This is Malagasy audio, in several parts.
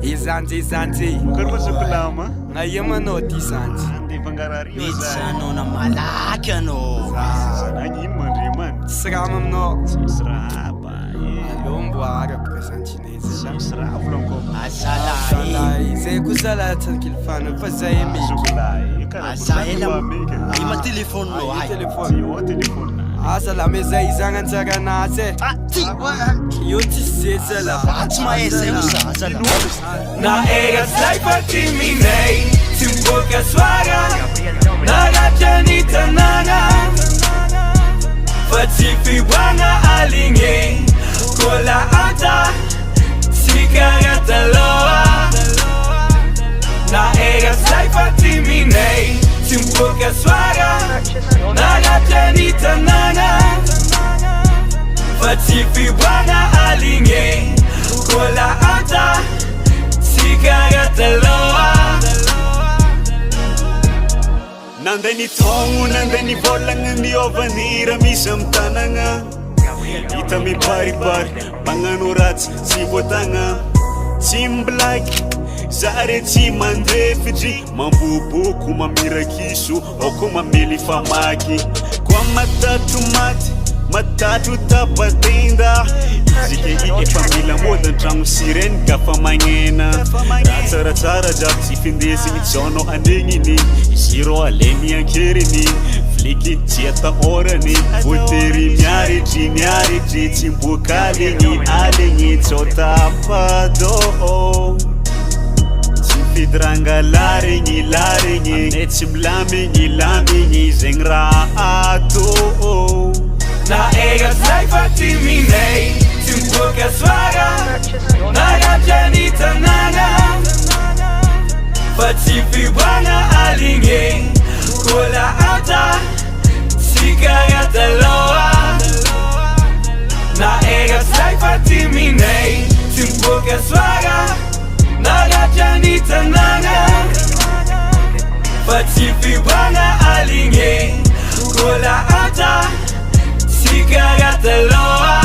Izanjy izanjy. Karaha zokolama. Aia manao ty zanjy? Andeha fangarary io Mety za. zanao na malaky anao. Nagnino mandre man? Tsy raha aminao. Tsisy raha ba. Aleo mboara baka zanjinay zala. Tsisy raha volaniko. Azalahy. Zalahy, zay koa zalahy tsakilifana fa zay meky. Zokolahy. Karaha Aza ela. meka. Io ma telefoninao Io ay. telefony. Io telefona. Asa la me zay izagny anjaranazy e. Ah, ty. Io tsisy zay zala. Ah, tsy mahay zay o za azalahy. Na era zay fa tsy minay Tsy miboaka soara Naratra ny tanàna Fa tsy fiboana aligny Kola anta Tsy karaha taloha Na era zay fa tsy minay Tsy miboaka soara Naratra ny tanàna Fa tsy fiboana aligny Kola anta Tsy karaha taloha Nandeha ny taogno, nandeha ny vôlagna niôva ny raha misy amy tanagna. Hita mibaribary, magnano ratsy tsy voatagna. Tsy miblaky, zare tsy mandefitry, mamboboko mamirakiso, ao koa mamely famaky. Koa matatro maty, matatro tapatenda. Izy ke i efa mila mody an-tragno sirène ka fa magnena. Raha tsaratsara jiaby tsy findesigny jaonao anegniny. Izy rô alainy ankeriny, fliky tsy atahorany. Voatery miaritry, miaritry, tsy miboaka aligny, aligny tsao tapadô. Tsy mifidy ranga laregny, laregny, aminay tsy milamigny, lamigny, zegny raha atô. Na era zay fa tsy minay Tsy miboaka soara Naratra ny tanàna Fa tsy fiboana aligny Kola anta Tsy karaha taloha Na era zay fa tsy minay Tsy miboaka soara Naratra ny tanàna Fa tsy fiboana aligny Kola anta Tsy karaha taloha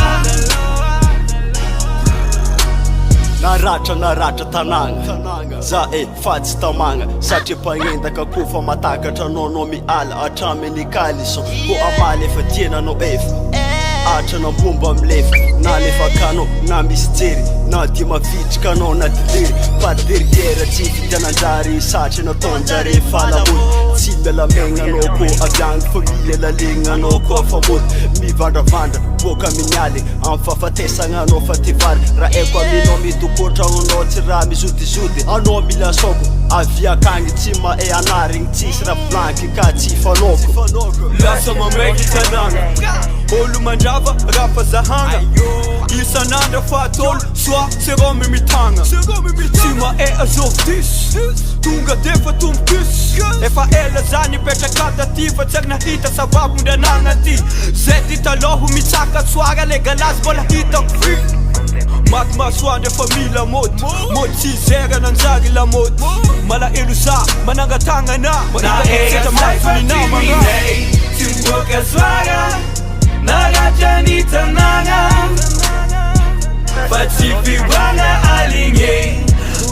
Naratra naratra tanàgna za e fa tsy tamagna satria mpagnendaka koa fa matakatra anao anao miala hatramin'ny kalison ko amaly efa tiananao efa atra nambomba milefa na lefakanao na misy jery na dia mavitrika anao na dilery pas derrière tsy fidiananjary satria nataonjare falamody tsy mialamegna anao ko avy agny fa mialalegna anao koa fa mody mivandravandra boaka minialy amin'ny fahafatesagna anao fa ty vary raha haiko aminao mitokotra anao tsy raha mizodizody anao mila saoko avy akagny tsy mahay anarigny tsisy raha volanky ka tsy fanaoko. Lasa mamaiky tanàna Olo mandrava raha fa zahagna Isan'andro fahatolo soa sérum mitagna Tsy mahay azovy Tonga defa tombokis Efa ela za nipetraka taty fa tsy ary nahita sababo ndranagna ty Zay ty taloha mitsaka soara legalazy mbola hitako fi Maty masoandro efa mila mody Mody tsy zera nanjary lamody Malahelo za manangan-tagnana Na era zay fa tsy minay Tsy miboaka soara Naratra ny tanàna Fa tsy fiboana aligny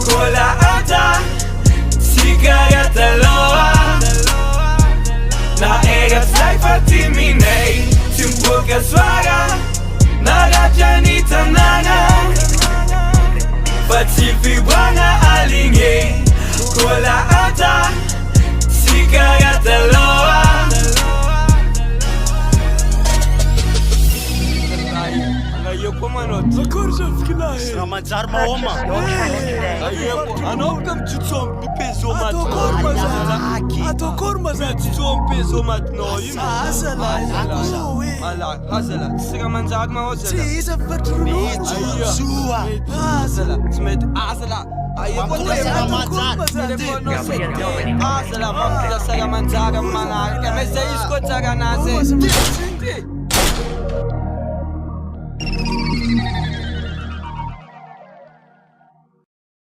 Kola anta Tsy karaha taloha Na era zay fa tsy minay Tsy miboaka soara Naratra ny tanàna Fa tsy fiboana aligny Kola anta Tsy karaha taloha Aia koa manao ty. Akory zafikilahy. Raha manjary mahoma. Aia koa anao ka mijotso amin'ny peso Atao akory mazany. Atao akory mazany. Mijotso amin'ny peso matinao io. Azalahy. Akory hoe. Ala, azala, tsy raha manjary mahao zala. Tsy iza fatronono. Soa. Azala, tsy mety azala. Aia koa Mampiasa telefônao manjary. Telefonao c'est azala, mampiasa raha manjary amin'ny manaraka. Mais zay izy koa tsara anazy e.